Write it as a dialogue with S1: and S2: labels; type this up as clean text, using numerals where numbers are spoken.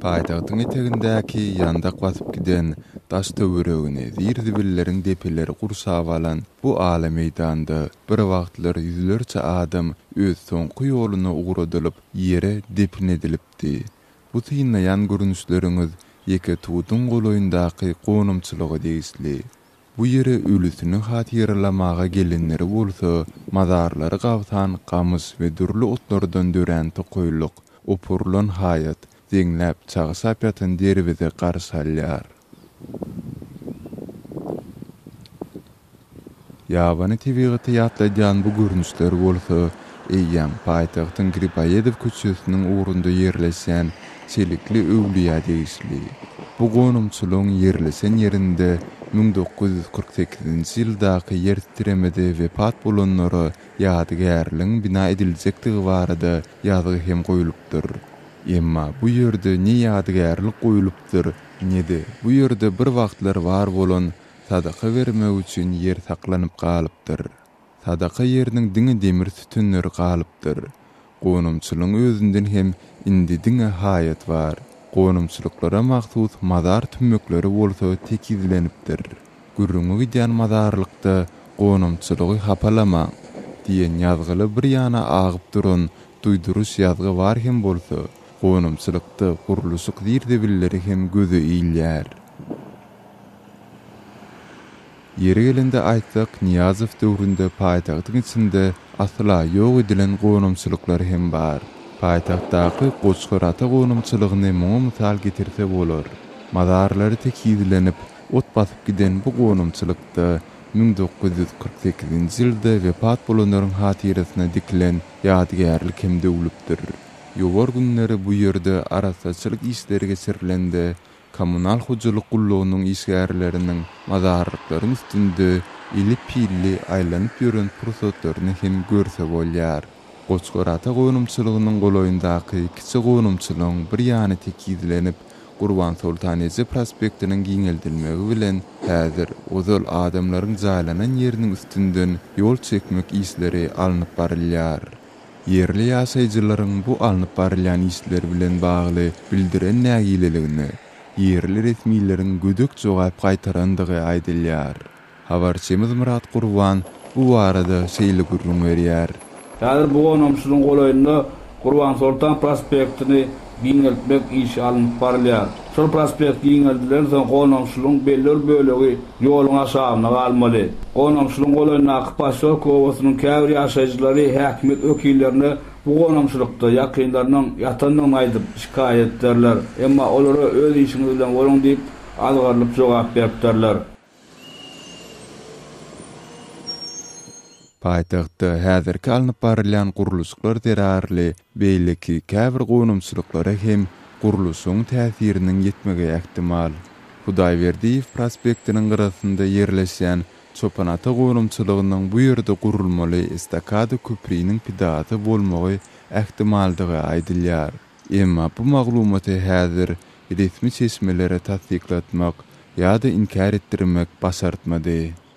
S1: Paýtagtyň etegindäki ýandak basyp giden, daş-töweregini zir-zibilleriň depeleri gurşap alan bu ala meýdanda birwagtlar ýüzlerçe adam öz soňky ýoluna ugradylyp, ýere depin edilipdi. Bu synlaýan görnüşleriňiz Ýeketuduň golaýyndaky gonamçylyga degişli. Bu ýere ölüsini hatyralamaga gelenleri bolsa, mazarlary gabsan gamyş we dürli otlardan dörän tokaýlyk, opurylan haýat, zeňläp, çagşap ýatan derweze garşy alýar. Ýabany tebigaty ýatladýan bu görnüşler bolsa, eýýäm paýtagtyň Griboýedow köçesiniň ugrunda ýerleşýän Çelikli öwlüýä degişli. Bu gonamçylygyň ýerleşen ýerinde 1948-nji ýyldaky ýer titremede wepat bolanlara ýadygärligiň bina ediljekdigi barada ýazgy hem goýlupdyr. Emma bu ýerde ne ýadygärlik goýlupdyr, ne-de bu ýerde bir wagtlar bar bolan sadaka bermek üçin ýer saklanyp galypdyr. Sadaka ýeriniň diňe demir sütünleri galypdyr. Gonamçylygyň özünden hem indi diňe haýat bar. Gonamçylyklara mahsus mazar tümmekleri bolsa tekizlenipdir. Gürrüňi gidýän mazarlykda Gonamçylygy hapalamaň! diýen ýazgyly bir ýana agyp duran duýduryş ýazgy bar hem bolsa, gonamçylykda gurluşyk zir-zibilleri hem göze ilýär. Ýeri gelende aýtsak, Nyýazow döwründe paýtagtyň içinde asla ýok edilen gonamçylyklar hem bar. Paýtagtdaky Goçgar ata gonamçylygyny muňa mysal getirse bolar. Mazarlary tekizlenip, ot basyp giden bu gonamçylykda 1948-nji ýylda wepat bolanlaryň hatyrasyna dikilen ýadygärlik hem döwlüpdir. Ýowar günleri bu ýerde arassaçylyk işleri geçirilende, Kommunal hojalyk gullugynyň işgärleriniň mazarlyklaryň üstünde eli pilli aýlanyp ýören pursatlaryny hem görse bolýar. Goçgarata gonamçylygynyň golaýyndaky kiçi gonamçylygyň bir ýany tekizlenip, Gurbansoltan eje prospektiniň giňeldilmegi bilen häzir ozal adamlaryň jaýlanan ýeriniň üstünden ýol çekmek işleri alnyp barylýar. Ýerli ýaşaýjylaryň bu alnyp barylýan işler bilen bagly bildiren nägileligine ýerli resmileriň gödek jogap gaýtarandygy aýdylýar. Habarçymyz Myrat Gurban bu barada şeýle gürrüň berýär.
S2: Häzir bu gonamçylygyň golaýynda Gurbansoltan prospektini giňeltmek işi alnyp barylýar. Şol prospekt giňeldilensoň gonamçylygyň belli bir bölegi ýoluň aşagynda galmaly. Gonamçylygyň golaýyndaky posýolk obasynyň käbir ýaşaýjylary häkimiýet wekillerine bu gonamçylykda ýakynlarynyň ýatandygyny aýdyp, şikaýat edipdirler. Emma olara öz işiňiz bilen boluň diýip, azgyrylyp jogap beripdirler.
S1: Paýtagtda häzirki alnyp barylýan gurluşyklar zerarly beýleki käbir gonamçylyklara hem gurluşygyň täsiriniň ýetmegi ähtimal. Hudaýberdiýew prospektiniň gyrasynda ýerleşýän Çopan-ata gonamçylygynyň bu ýerde gurulmaly estakada köpriniň pidasy bolmagy ähtimaldygy aýdylýar. Emma bu maglumaty häzir resmi çeşmelere tassyklatmak ýa-da inkär etdirmek başartmady.